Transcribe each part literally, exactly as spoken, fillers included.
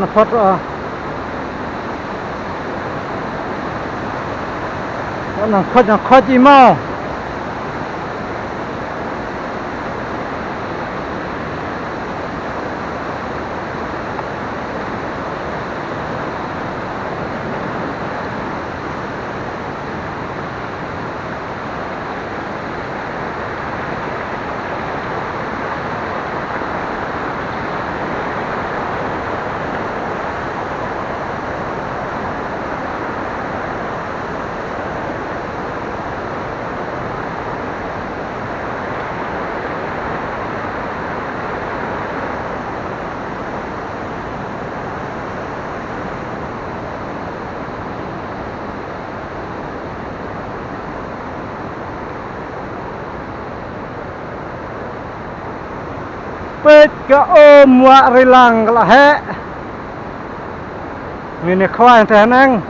Nang khot, ah. Nang khot, nang khot i mau. Peit ka um wah rilang ka la heh. Ngin ïa khwai te haneng.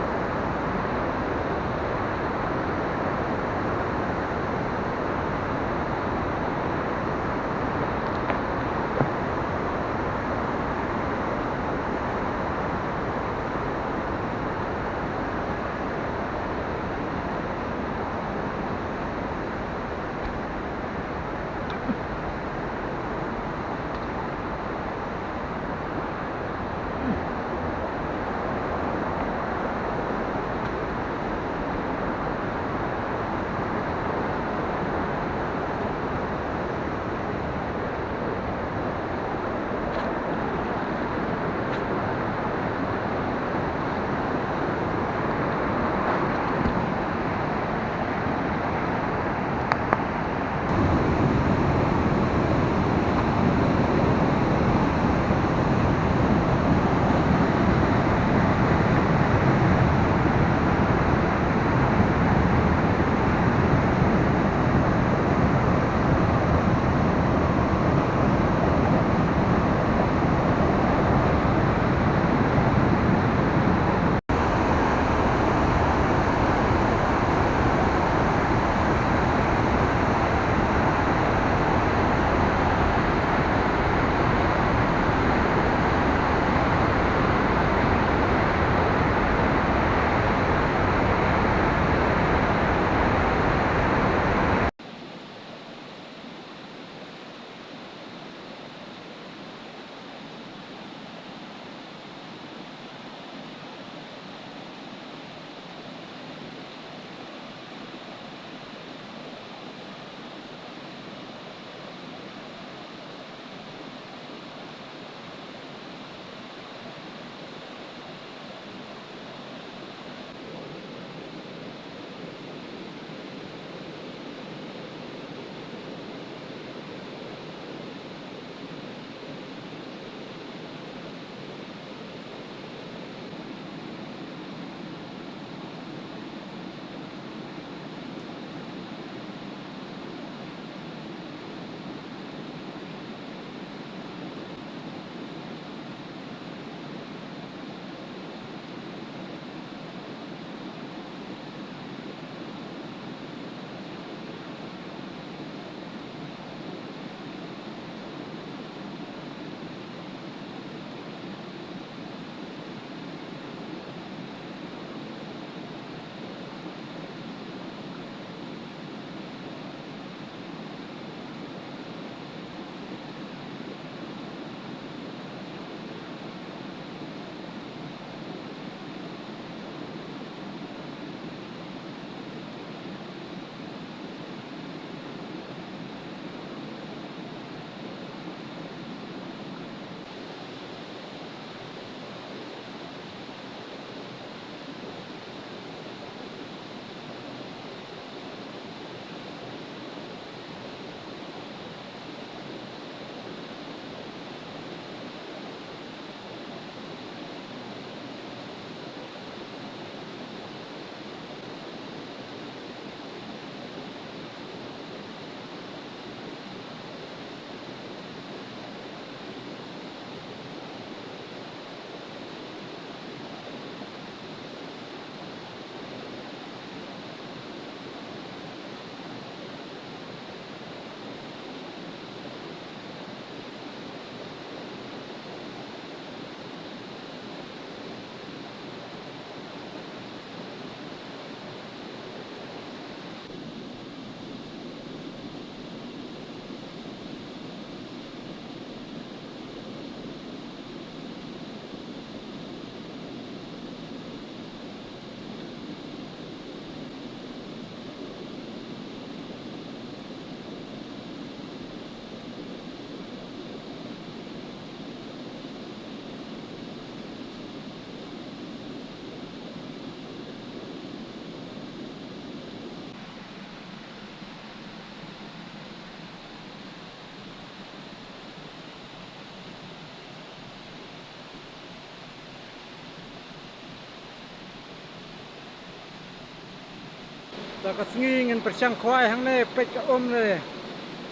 Da ka sngi ngin pyrshang khwai hangne, peit ka um ne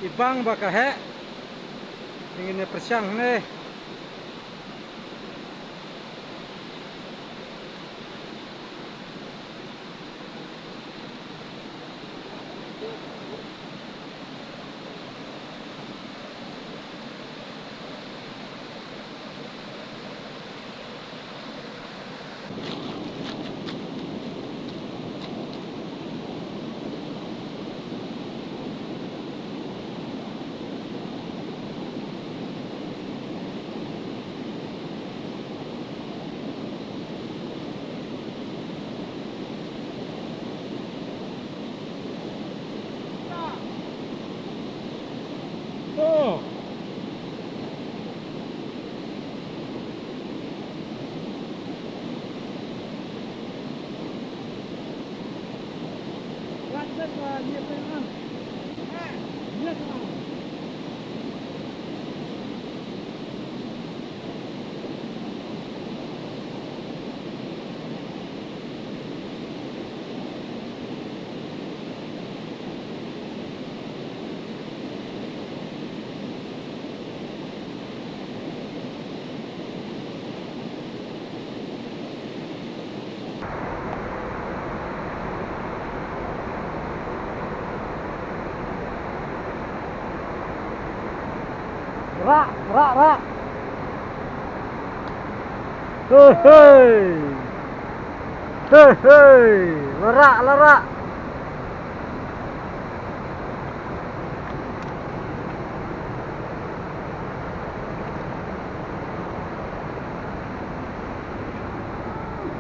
i bang ba ka heh. Ngin ïa pyrshang hangne. Rah, rah, rah. Hei, hei. Hei, hei. La rah, la rah.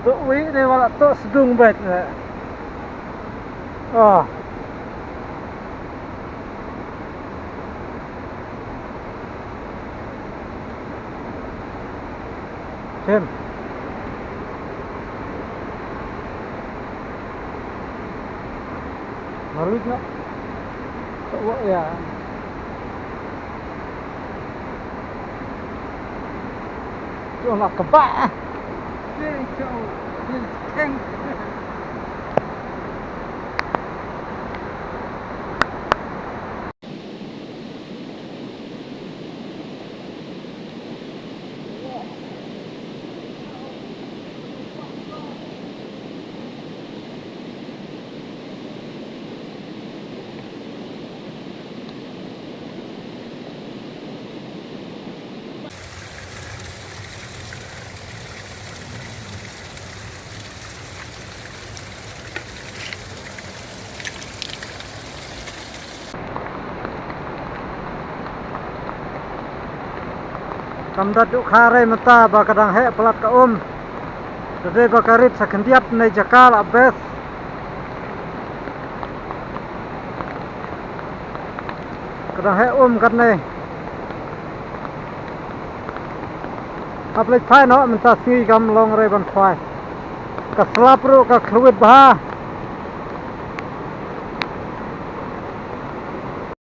To wi ne wala to sdung bet ne. Ah. Sim. Marit na. Wa ya. Yo na kebak. Sim, sim. Kam da duh kha re mynta ba ka dang heh palat ka um. Te dei ba ka rit sa khyndiat ne jaka la bes. Ka dang heh um katne. Hap leit phai noh mynta sngi kam long re ban khwai. Ka slap ruh ka khlwit bha.